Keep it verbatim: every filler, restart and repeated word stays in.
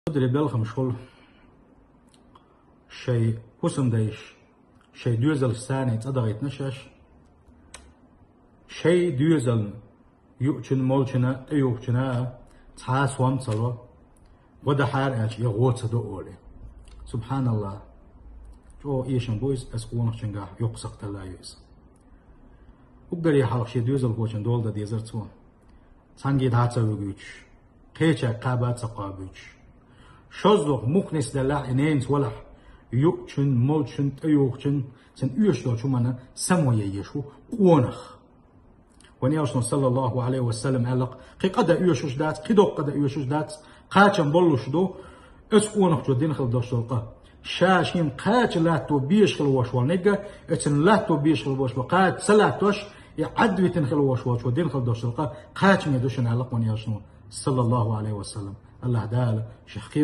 Зударий, белхамаш хуьлда шайн хӀусамдайша, шайн доьзалшца цӀа дахийтина шаьш. Шайн доьзална юучун, молчун, тӀеювхачун цхьа а сом ца ло, гӀо дахьара аьлча, я гӀо ца до олий. СубхьаналлахӀ. ЧӀогӀа эшам бу иза, аса къонахчунгахь йоккха сакхталла ю иза. Уггаре хьалха шен доьзалхочун дола дан дезара цо. Цхьанне дӀа ца вуьгуьйтуш, кхечаьрга кхаба ца кхоабуьйтуш. ШозлагӀа, мух нисделлехь, и ненаца валахь, юучун, молчун, тӀеювхачун, цунна оьшуш долчу хӀуманна само ян езаш ву къонах. Вайн Элчано, саллаллахӀу Ӏалайхи ва саллам, аьлла-кх: кхин къа дан оьшуш дац, кхин доккха къа дан оьшуш дац, кхачам боллуш ду оцу къонахчо дина хила долуш долу къа. Ша шена кхача латто безаш хила волуш волу нигга, оцунна латто безаш хила волуш волу, кхача ца латтош, и Ӏадвитина хила волуш волчо дина хила долуш долу къа кхачаме ду шуна, аьлла-кх вайн Элчано, саллаллахӀу Ӏалайхи ва саллам. АллахӀ Дала шех кхера